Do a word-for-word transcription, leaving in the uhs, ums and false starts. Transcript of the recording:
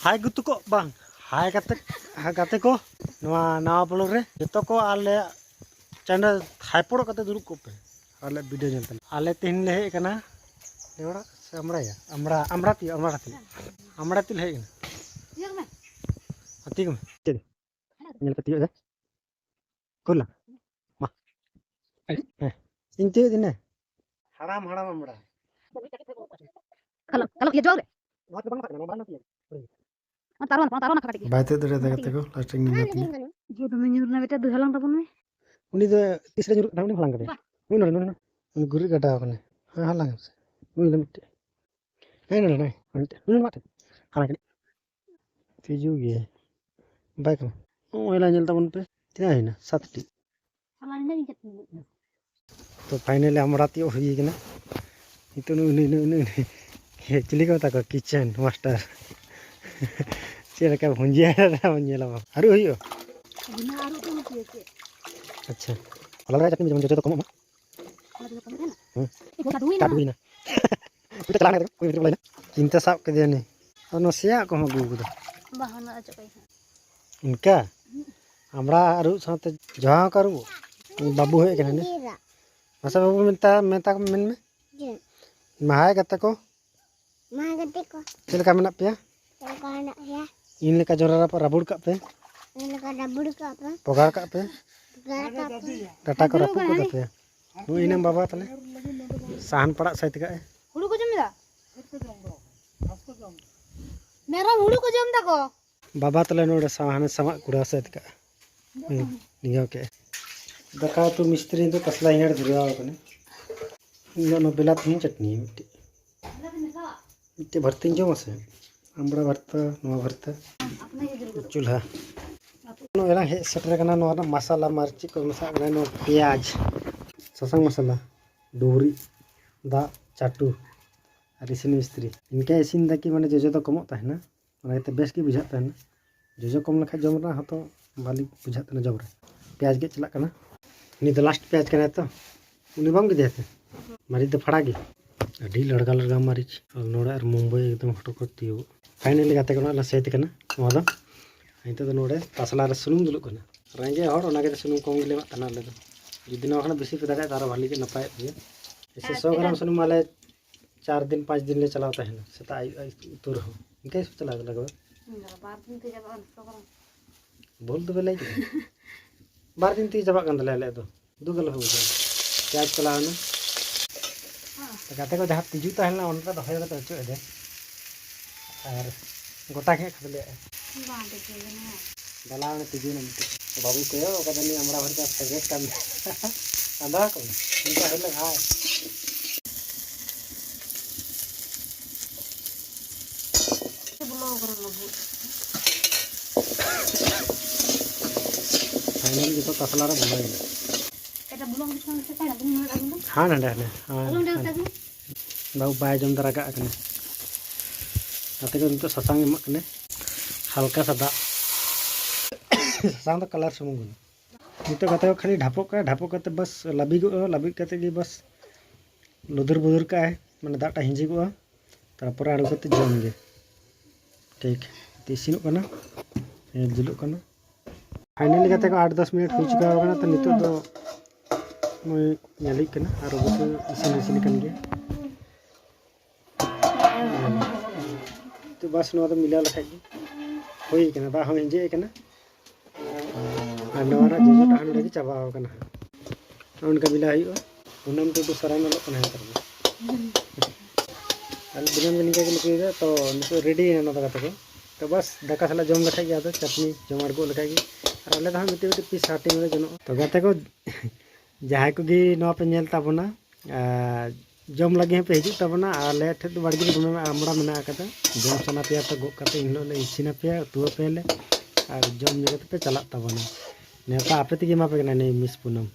ᱦᱟᱭ ᱜᱩᱛᱩ ᱠᱚ ᱵᱟᱝ, ᱦᱟᱭ ᱜᱟᱛᱮ, ᱦᱟᱭ ᱜᱟᱛᱮ ᱠᱚ, ᱱᱚᱣᱟ ᱱᱟᱣᱟ ᱵᱞᱚᱜ ᱨᱮ ᱡᱚᱛᱚ ᱠᱚ ᱟᱞᱮᱭᱟᱜ ᱪᱮᱱᱮᱞ ᱦᱟᱭᱯᱚᱲᱚᱜ ᱠᱟᱛᱮ ᱫᱩᱲᱩᱵ ᱠᱚᱜ ᱯᱮ, ᱟᱞᱮᱭᱟᱜ ᱵᱷᱤᱰᱤᱭᱳ ᱧᱮᱞ ᱛᱟᱞᱮ᱾ ᱟᱞᱮ ᱛᱮᱦᱮᱧ ᱞᱮ ᱦᱮᱡ ᱟᱠᱟᱱᱟ ᱱᱮ ᱦᱚᱲᱟᱜ ᱥᱮ ᱟᱢᱲᱟᱭᱟ? ᱟᱢᱲᱟ, ᱟᱢᱲᱟᱛᱤ, ᱟᱢᱲᱟᱛᱤ, ᱟᱢᱲᱟᱛᱤ ᱞᱮ ᱦᱮᱡ ᱟᱠᱟᱱᱟ᱾ ᱟᱨ ᱛᱤᱭᱳᱜᱽ ᱢᱮ᱾ ᱪᱮᱫ? ᱧᱮᱞ ᱯᱮ, ᱛᱤᱭᱳᱜ ᱮᱫᱟ᱾ ᱠᱩᱞᱟ᱾ ᱢᱟ᱾ ᱦᱮᱸ᱾ ᱤᱧ ᱛᱤᱭᱳᱜ ᱫᱤᱱᱮ᱾ ᱦᱟᱲᱟᱢ, ᱦᱟᱲᱟᱢ ᱟᱢᱲᱟ᱾ ᱠᱟᱞᱚ, ᱠᱟᱞᱚ, ᱤᱭᱟᱹ ᱡᱚᱞ ᱨᱮ᱾ ᱱᱚᱣᱟ ᱫᱚ ᱵᱟᱝ ᱱᱟᱯᱟᱭ ᱠᱟᱱᱟ, ᱱᱚᱣᱟ ᱵᱟᱝ ᱱᱟᱯᱟᱭ ᱠᱟᱱᱟ᱾ ᱟᱨ ᱛᱟᱨᱣᱟ, ᱛᱟᱨᱣᱟ ᱱᱟᱠᱷᱟ ᱠᱟᱹᱴᱤᱡ᱾ ᱵᱟᱭ ᱛᱤᱭᱳᱜ ᱫᱟᱲᱮᱭᱟᱫᱟ ᱜᱟᱛᱮ ᱠᱚ, ᱞᱟᱥᱴ ᱨᱮ ᱧᱮᱞ ᱧᱟᱢ ᱠᱮᱫᱟ᱾ ᱡᱮ ᱫᱚᱢᱮ ᱧᱩᱨ ᱮᱱᱟ ᱵᱮᱴᱟ, ᱫᱩ ᱦᱟᱞᱟᱝ ᱛᱟᱵᱚᱱ ᱢᱮ᱾ ᱩᱱᱤ ᱫᱚ ᱛᱤᱥ ᱨᱮ ᱧᱩᱨᱩᱜ ᱠᱟᱱᱟ, ᱩᱱᱤ ᱦᱚᱸ ᱦᱟᱞᱟᱝ ᱠᱟᱫᱮᱭᱟ᱾ ᱱᱩᱭ ᱱᱚᱰᱮ, ᱱᱩᱭ ᱱᱚᱰᱮ᱾ ᱩᱱᱤ ᱜᱩᱨᱤᱡ ᱜᱟᱰᱟ ᱠᱟᱱᱟᱭ᱾ ᱦᱮᱸ, ᱦᱟᱞᱟᱝ ᱢᱮᱥᱮ᱾ ᱱᱩᱭ ᱫᱚ ᱢᱤᱫᱴᱮᱡ᱾ ᱦᱮᱸ, ᱱᱚᱰᱮ, ᱱᱚᱰᱮ᱾ ᱢᱤᱫᱴᱮᱡ᱾ ᱱᱩᱭ ᱢᱟ ᱴᱷᱮᱱ᱾ ᱦᱟᱞᱟᱝ ᱠᱟᱹᱴᱤᱡ᱾ ᱛᱤᱡᱩ ᱜᱮ᱾ ᱵᱟᱭ ᱠᱟᱱᱟ᱾ ᱱᱚᱜᱼᱚᱭ ᱞᱟ ᱧᱮᱞ ᱛᱟᱵᱚᱱ ᱯᱮ᱾ ᱛᱤᱱᱟᱹᱜ ᱦᱩᱭᱱᱟ? ᱥᱟᱛᱴᱤ᱾ ᱛᱚ, ᱯᱷᱟᱭᱱᱟᱞᱤ ᱟᱢᱲᱟ ᱛᱤᱭᱳᱜ ᱦᱩᱭ ᱠᱟᱱᱟ᱾ ᱱᱤᱛᱚᱜ ᱱᱩᱭ, ᱱᱩᱭ, ᱱᱩᱭ, ᱱᱩᱭ, ᱱᱩᱭ, ᱪᱤᱞᱤ ᱠᱚ ᱢᱮᱛᱟ ᱠᱚᱣᱟ? Kitchen master. ᱪᱮᱫ ᱞᱮᱠᱟ ᱵᱷᱩᱸᱡᱤᱭᱟ ᱵᱚᱱ ᱧᱮᱞᱟ ᱵᱟᱵᱟ᱾ ᱟᱹᱨᱩᱵ ᱦᱩᱭᱩᱜᱼᱟ? ᱵᱤᱱᱟᱹ ᱟᱹᱨᱩᱵ ᱛᱮ ᱵᱷᱩᱸᱡᱤᱭᱟ ᱪᱮᱫ? ᱟᱪᱪᱷᱟ᱾ ᱦᱚᱞᱟ ᱞᱮᱠᱟ ᱪᱟᱹᱴᱱᱤ ᱡᱮᱢᱚᱱ ᱡᱚᱡᱚ ᱫᱚ ᱠᱚᱢᱚᱜ ᱢᱟ᱾ ᱦᱚᱞᱟ ᱫᱚ ᱠᱚᱢᱚᱜ ᱠᱟᱱᱟ᱾ ᱦᱮᱸ᱾ ᱮ, ᱜᱚᱴᱟ ᱰᱩᱵᱩᱡ ᱮᱱᱟ᱾ ᱰᱩᱵᱩᱡ ᱮᱱᱟ᱾ ᱩᱱᱤ ᱫᱚ ᱪᱟᱞᱟᱣ ᱮᱱᱟ, ᱩᱱᱤ ᱫᱚ ᱵᱚᱞᱚᱭᱮᱱᱟ᱾ ᱪᱤᱱᱛᱟᱹ ᱥᱟᱵ ᱠᱮᱫᱮᱭᱟ ᱩᱱᱤ᱾ ᱟᱨ ᱱᱟᱥᱮᱭᱟᱜ ᱠᱚᱦᱚᱸ ᱟᱹᱜᱩ ᱠᱟᱫᱟ᱾ ᱵᱟᱦᱟ ᱨᱮᱱᱟᱜ ᱚᱪᱚᱜ ᱠᱟᱭ ᱦᱟᱸᱜ᱾ ᱤᱱᱠᱟ? ᱟᱢᱲᱟ ᱟᱹᱨᱩᱵ ᱥᱟᱶᱛᱮ ᱡᱚᱦᱟ ᱦᱚᱸᱠᱚ ᱟᱹᱨᱩᱵᱚᱜ? ᱵᱟᱹᱵᱩ ᱦᱮᱡ ᱟᱠᱟᱱᱟ ᱱᱤᱛ᱾ ᱢᱟᱥᱮ ᱵᱟᱹᱵᱩ ᱢᱮᱛᱟ, ᱢᱮᱛᱟ ᱠᱚ ᱢᱮᱱ ᱢᱮ᱾ ᱪᱮᱫ? ᱢᱟ ᱦᱟᱭ ᱜᱟᱛᱮ ᱠᱚ᱾ ᱢᱟ ᱜᱟᱛᱮ ᱠᱚ᱾ ᱪᱮᱫ ᱞᱮᱠᱟ ᱢᱮᱱᱟᱜ ᱯᱮᱭᱟ? ᱪᱮᱫ ᱞᱮᱠᱟ ᱢᱮᱱᱟᱜ ᱯᱮᱭᱟ? ᱤᱧ ᱞᱮᱠᱟ ᱡᱚᱱᱰᱨᱟ ᱨᱟᱯᱟᱜ ᱨᱟᱵᱩᱲ ᱠᱟᱜ ᱯᱮ᱾ ᱤᱧ ᱞᱮᱠᱟ ᱨᱟᱵᱩᱲ ᱠᱟᱜ ᱯᱮ᱾ ᱯᱚᱜᱟᱲ ᱠᱟᱜ ᱯᱮ᱾ ᱯᱚᱜᱟᱲ ᱠᱟᱜ ᱯᱮ᱾ ᱰᱟᱴᱟ ᱠᱚ ᱨᱟᱹᱯᱩᱫ ᱠᱚ ᱛᱟᱯᱮᱭᱟ᱾ ᱱᱩᱭ ᱤᱱᱟᱹᱢ ᱵᱟᱵᱟ ᱛᱟᱞᱮ᱾ ᱥᱟᱦᱟᱱ ᱯᱟᱲᱟᱜ ᱥᱟᱭᱤᱛ ᱠᱟᱜ ᱮ᱾ ᱦᱩᱲᱩ ᱠᱚ ᱡᱚᱢ ᱮᱫᱟ? ᱢᱮᱨᱚᱢ ᱦᱩᱲᱩ ᱠᱚ ᱡᱚᱢ ᱮᱫᱟ ᱠᱚ᱾ ᱵᱟᱵᱟ ᱛᱟᱞᱮ ᱱᱚᱰᱮ ᱥᱟᱦᱟᱱ ᱥᱟᱢᱟᱜ ᱠᱩᱲᱟᱹᱣ ᱥᱟᱹᱛ ᱠᱟᱜᱼᱟ᱾ ᱦᱩᱸ, ᱱᱤᱭᱟᱹ ᱠᱮᱜᱼᱟ᱾ ᱫᱟᱠᱟ ᱩᱛᱩ ᱢᱤᱥᱛᱨᱤ ᱫᱚ ᱠᱟᱥᱞᱟ ᱦᱤᱸᱜᱟᱹᱲ ᱫᱷᱩᱨᱟᱹᱣ ᱟᱠᱟᱱᱟ᱾ ᱤᱧ ᱫᱚ ᱚᱱᱟ ᱵᱮᱞᱟᱛᱤ ᱦᱚᱸ ᱪᱟᱹᱴᱱᱤ ᱢᱤᱫᱴᱤᱡ᱾ ᱢᱤᱫᱴᱤᱡ ᱵᱷᱟᱹᱨᱛᱤᱧ ᱡᱚᱢᱟ ᱥᱮ? ᱟᱢᱲᱟ ᱵᱷᱟᱨᱛᱟ, ᱱᱚᱣᱟ ᱵᱷᱟᱨᱛᱟ᱾ ᱪᱩᱞᱦᱟ᱾ ᱱᱚᱜᱼᱚᱭ ᱞᱟᱝ ᱦᱮᱡ ᱥᱮᱴᱮᱨ ᱟᱠᱟᱱᱟ ᱱᱚᱣᱟ ᱨᱮᱱᱟᱜ ᱢᱟᱥᱟᱞᱟ, ᱢᱟᱹᱨᱤᱪ ᱠᱚ ᱢᱮᱥᱟᱜ ᱠᱟᱱᱟ, ᱱᱚᱣᱟ ᱯᱮᱸᱭᱟᱡᱽ, ᱥᱟᱥᱟᱝ ᱢᱚᱥᱞᱟ, ᱰᱩᱵᱽᱨᱤ, ᱫᱟᱜ, ᱪᱟᱴᱩ ᱟᱨ ᱤᱥᱤᱱ ᱢᱤᱥᱛᱨᱤ᱾ ᱤᱱᱠᱟᱹ ᱤᱥᱤᱱ ᱫᱟ ᱠᱤ ᱢᱟᱱᱮ ᱡᱚᱡᱚ ᱫᱚ ᱠᱚᱢᱚᱜ ᱛᱟᱦᱮᱱᱟ᱾ ᱚᱱᱟ ᱤᱭᱟᱹᱛᱮ ᱵᱮᱥ ᱜᱮ ᱵᱩᱡᱷᱟᱹᱜ ᱛᱟᱦᱮᱱᱟ᱾ ᱡᱚᱡᱚ ᱠᱚᱢ ᱞᱮᱠᱷᱟᱡ ᱡᱚᱢ ᱨᱮᱱᱟᱜ ᱦᱚᱸᱛᱚ ᱵᱷᱟᱞᱤ ᱵᱩᱡᱷᱟᱹᱜ ᱛᱟᱦᱮᱱᱟ ᱡᱚᱢ ᱨᱮ᱾ ᱯᱮᱸᱭᱟᱡᱽ ᱜᱮᱫ ᱪᱟᱞᱟᱜ ᱠᱟᱱᱟ᱾ ᱩᱱᱤ ᱫᱚ ᱞᱟᱥᱴ ᱯᱮᱸᱭᱟᱡᱽ ᱠᱟᱱᱟᱭ ᱛᱚ, ᱩᱱᱤ ᱵᱟᱢ ᱜᱮᱫᱮᱭᱟ ᱛᱮ? ᱢᱟᱹᱨᱤᱪ ᱫᱚ ᱯᱷᱟᱲᱟ ᱜᱮ, ᱟᱹᱰᱤ ᱞᱟᱲᱜᱟ ᱞᱟᱲᱜᱟ ᱢᱟᱹᱨᱤᱪ᱾ ᱟᱨ ᱱᱚᱰᱮ ᱟᱨ ᱢᱩᱢᱵᱟᱹᱭ ᱮᱠᱫᱚᱢ ᱦᱚᱴᱚᱜ ᱠᱚ ᱛᱤᱭᱳᱜ᱾ ᱯᱷᱟᱭᱱᱟᱞᱤ ᱜᱟᱛᱮ ᱠᱚ, ᱱᱚᱣᱟ ᱥᱮᱴ ᱠᱟᱱᱟ ᱱᱚᱣᱟ ᱫᱚ᱾ ᱱᱤᱛᱚᱜ ᱫᱚ ᱱᱚᱰᱮ ᱛᱟᱥᱞᱟ ᱨᱮ ᱥᱩᱱᱩᱢ ᱫᱩᱞᱩᱜ ᱠᱟᱱᱟ᱾ ᱨᱮᱸᱜᱮᱡ ᱦᱚᱲ, ᱚᱱᱟ ᱜᱮ ᱥᱩᱱᱩᱢ ᱠᱚᱢ ᱜᱮᱞᱮ ᱮᱢᱟᱜ ᱛᱟᱦᱮᱱᱟ ᱟᱞᱮ ᱫᱚ᱾ ᱡᱩᱫᱤ ᱱᱚᱣᱟ ᱠᱷᱚᱱᱟᱜ ᱵᱮᱥᱤ ᱯᱮ ᱫᱟᱲᱮᱭᱟᱜᱼᱟ, ᱛᱚ ᱟᱨᱚ ᱵᱷᱟᱞᱤ ᱜᱮ, ᱱᱟᱯᱟᱭᱚᱜ ᱜᱮᱭᱟ᱾ ᱡᱮᱭᱥᱮ ᱥᱚ ᱜᱨᱟᱢ ᱥᱩᱱᱩᱢ ᱟᱞᱮ ᱪᱟᱨ ᱫᱤᱱ ᱯᱟᱸᱪ ᱫᱤᱱ ᱞᱮ ᱪᱟᱞᱟᱣ ᱛᱟᱦᱮᱱᱟ, ᱥᱮᱛᱟᱜ ᱟᱹᱭᱩᱵ ᱩᱛᱩ ᱨᱮᱦᱚᱸ ᱤᱱᱠᱟᱹ ᱜᱮ ᱪᱟᱞᱟᱣ ᱞᱟᱜᱟᱜᱼᱟ᱾ ᱵᱟᱨ ᱫᱤᱱ ᱛᱮ ᱪᱟᱵᱟᱜᱼᱟ ᱥᱚ ᱜᱨᱟᱢ᱾ ᱵᱷᱩᱞ ᱫᱚ ᱵᱮᱱ ᱞᱟᱹᱭ ᱠᱮᱫᱟ᱾ ᱵᱟᱨ ᱫᱤᱱ ᱛᱮᱜᱮ ᱪᱟᱵᱟᱜ ᱠᱟᱱ ᱛᱟᱞᱮᱭᱟ ᱟᱞᱮᱭᱟᱜ ᱫᱚ᱾ ᱫᱩ ᱜᱟᱞᱚ ᱦᱩᱭ ᱠᱟᱱᱟ᱾ ᱯᱮᱸᱭᱟᱡᱽ ᱪᱟᱞᱟᱣ ᱮᱱᱟ᱾ ᱜᱟᱛᱮ ᱠᱚ ᱡᱟᱦᱟᱸ ᱛᱤᱡᱩ ᱛᱟᱦᱮᱸ ᱞᱮᱱᱟ, ᱚᱸᱰᱮ ᱫᱚᱦᱚᱭ ᱠᱟᱛᱮ ᱚᱪᱚᱜ ᱮᱫᱟᱭ᱾ ᱟᱨ ᱜᱚᱴᱟ ᱜᱮ ᱦᱟᱸᱜ ᱠᱷᱟᱫᱽᱞᱮᱭᱟᱜᱼᱟ᱾ ᱵᱟᱝ ᱛᱤᱡᱩ ᱠᱟᱱᱟ᱾ ᱫᱟᱞᱟ ᱚᱱᱮ ᱛᱤᱡᱩ ᱮᱱᱟ ᱢᱤᱫᱴᱮᱡ᱾ ᱵᱟᱵᱩ ᱠᱚᱭᱚᱜ ᱠᱟᱫᱟ, ᱱᱩᱭ ᱟᱢᱲᱟ ᱵᱷᱟᱡᱟ ᱯᱷᱮᱵᱟᱨᱮᱴ ᱠᱟᱱ ᱛᱟᱭᱟ᱾ ᱟᱸᱫᱷᱟ ᱠᱚ, ᱱᱤᱝᱠᱟ ᱦᱩᱭ ᱞᱮᱱ ᱦᱟᱭ᱾ ᱵᱚᱞᱚ ᱠᱟᱱᱟ ᱞᱩᱵᱩᱜ᱾ ᱯᱷᱟᱭᱱᱟᱞ ᱡᱚᱛᱚ ᱛᱟᱥᱞᱟ ᱨᱮ ᱵᱚᱞᱚᱭᱮᱱᱟ᱾ ᱮᱴᱟ ᱵᱩᱞᱩᱝ ᱫᱤᱥᱚᱢ ᱥᱮ ᱠᱟᱱᱟ, ᱵᱩᱞᱩᱝ ᱱᱚᱰᱮ ᱟᱹᱜᱩ ᱫᱚ᱾ ᱦᱟᱸ, ᱱᱚᱰᱮ, ᱦᱟᱸᱰᱮ, ᱦᱟᱸ, ᱟᱹᱞᱩ ᱱᱚᱰᱮ ᱦᱟᱸ᱾ ᱩᱛᱩ ᱟᱹᱜᱩ᱾ ᱵᱟᱹᱵᱩ ᱵᱟᱭ ᱡᱚᱢ ᱫᱟᱨᱟ ᱠᱟᱜ ᱠᱟᱱᱟ᱾ ᱜᱟᱛᱮ ᱠᱚ ᱱᱤᱛᱚᱜ ᱥᱟᱥᱟᱝ ᱮᱢᱟᱜ ᱠᱟᱱᱟ, ᱦᱟᱞᱠᱟ ᱥᱟ ᱫᱟᱜ᱾ ᱥᱟᱥᱟᱝ ᱫᱚ ᱠᱟᱞᱟᱨ ᱥᱩᱢᱩᱝ ᱠᱟᱱᱟ᱾ ᱱᱤᱛᱚᱜ ᱜᱟᱛᱮ ᱠᱚ ᱠᱷᱟᱹᱞᱤ ᱰᱷᱟᱯᱚᱜ ᱠᱟᱜᱼᱟ, ᱰᱷᱟᱯᱚᱜ ᱠᱟᱛᱮ ᱵᱟᱥ ᱞᱟᱹᱵᱤᱫᱚᱜᱼᱟ, ᱞᱟᱹᱵᱤᱫ ᱠᱟᱛᱮ ᱜᱮ ᱵᱟᱥ ᱞᱩᱫᱩᱨ ᱵᱩᱫᱩᱨ ᱠᱟᱜᱼᱟᱭ, ᱢᱟᱱᱮ ᱫᱟᱜ ᱴᱟᱜ ᱦᱤᱸᱡᱤᱫᱚᱜᱼᱟ, ᱛᱟᱨᱯᱚᱨᱮ ᱟᱬᱜᱚ ᱠᱟᱛᱮ ᱡᱚᱢ ᱜᱮ᱾ ᱴᱷᱤᱠ, ᱤᱥᱤᱱᱚᱜ ᱠᱟᱱᱟ, ᱦᱮᱸ, ᱡᱩᱞᱩᱜ ᱠᱟᱱᱟ᱾ ᱯᱷᱟᱭᱱᱟᱞᱤ ᱜᱟᱛᱮ ᱠᱚ ᱟᱴ ᱫᱚᱥ ᱢᱤᱱᱤᱴ ᱦᱩᱭ ᱪᱩᱠᱟᱣ ᱠᱟᱱᱟ, ᱛᱚ ᱱᱤᱛᱚᱜ ᱫᱚ ᱱᱚᱜᱼᱚᱭ ᱧᱮᱞ ᱦᱩᱭᱩᱜ ᱠᱟᱱᱟ, ᱟᱨ ᱚᱵᱚᱥᱥᱳᱭ ᱤᱥᱤᱱ ᱦᱚᱸ ᱤᱥᱤᱱ ᱟᱠᱟᱱ ᱜᱮᱭᱟ᱾ ᱛᱚ ᱵᱟᱥ, ᱱᱚᱣᱟ ᱫᱚ ᱢᱤᱞᱟᱣ ᱞᱮᱠᱷᱟᱡ ᱜᱮ ᱦᱩᱭ ᱠᱟᱱᱟ, ᱫᱟᱜ ᱦᱚᱸ ᱦᱤᱸᱡᱤᱫ ᱟᱠᱟᱱᱟ᱾ ᱟᱨ ᱱᱚᱣᱟ ᱨᱮᱱᱟᱜ ᱡᱚᱡᱚ ᱴᱟᱜ ᱦᱚᱸ ᱱᱚᱰᱮ ᱜᱮ ᱪᱟᱵᱟᱣ ᱠᱟᱱᱟ ᱦᱟᱸᱜ᱾ ᱱᱚᱜᱼᱚ ᱱᱚᱝᱠᱟ ᱢᱤᱞᱟᱣ ᱦᱩᱭᱩᱜᱼᱟ᱾ ᱯᱩᱱᱟᱢ ᱴᱩᱰᱩ ᱥᱚᱨᱮᱱ ᱚᱞᱚᱜ ᱠᱟᱱᱟᱭ ᱱᱮᱛᱟᱨ ᱫᱚ᱾ ᱟᱨ ᱫᱤᱱᱟᱹᱢ ᱜᱮ ᱱᱤᱝᱠᱟᱹ ᱜᱮ ᱱᱩᱠᱩ ᱫᱚ, ᱛᱚ ᱱᱤᱛᱚᱜ ᱨᱮᱰᱤᱭᱮᱱᱟ ᱱᱚᱣᱟ ᱫᱚ ᱜᱟᱛᱮ ᱠᱚ᱾ ᱛᱚ ᱵᱟᱥ, ᱫᱟᱠᱟ ᱥᱟᱞᱟᱜ ᱡᱚᱢ ᱞᱮᱠᱷᱟᱡ ᱜᱮ ᱟᱫᱚ ᱪᱟᱴᱱᱤ ᱡᱚᱢ ᱟᱬᱜᱚᱜ ᱞᱮᱠᱷᱟᱡ ᱜᱮ᱾ ᱟᱨ ᱟᱞᱮ ᱫᱚ ᱦᱟᱸᱜ ᱢᱤᱫᱴᱤᱡ ᱢᱤᱫᱴᱤᱡ ᱯᱤᱥ ᱦᱟᱹᱴᱤᱧ ᱞᱮ ᱡᱚᱱᱚᱜᱼᱟ᱾ ᱛᱚ ᱜᱟᱛᱮ ᱠᱚ, ᱡᱟᱦᱟᱸᱭ ᱠᱚᱜᱮ ᱱᱚᱣᱟ ᱯᱮ ᱧᱮᱞ ᱛᱟᱵᱚᱱᱟ, ᱟᱨ ᱡᱚᱢ ᱞᱟᱹᱜᱤᱫ ᱦᱚᱸᱯᱮ ᱦᱤᱡᱩᱜ ᱛᱟᱵᱚᱱᱟ, ᱟᱨ ᱟᱞᱮ ᱴᱷᱮᱱ ᱫᱚ ᱵᱟᱲᱜᱮ ᱨᱮ ᱫᱚᱢᱮ ᱟᱢᱲᱟ ᱢᱮᱱᱟᱜ ᱟᱠᱟᱫᱟ᱾ ᱡᱚᱢ ᱥᱟᱱᱟ ᱯᱮᱭᱟ ᱛᱚ ᱜᱚᱜ ᱠᱟᱛᱮ ᱮᱱ ᱦᱤᱞᱳᱜ ᱞᱮ ᱤᱥᱤᱱ ᱟᱯᱮᱭᱟ, ᱩᱛᱩ ᱟᱯᱮᱭᱟᱞᱮ, ᱟᱨ ᱡᱚᱢ ᱧᱩ ᱠᱟᱛᱮ ᱯᱮ ᱪᱟᱞᱟᱜ ᱛᱟᱵᱚᱱᱟ᱾ ᱱᱮᱣᱛᱟ ᱟᱯᱮ ᱛᱮᱜᱮ ᱮᱢᱟ ᱯᱮ ᱠᱟᱱᱟ ᱱᱩᱭ ᱢᱤᱥ ᱯᱩᱱᱟᱢ᱾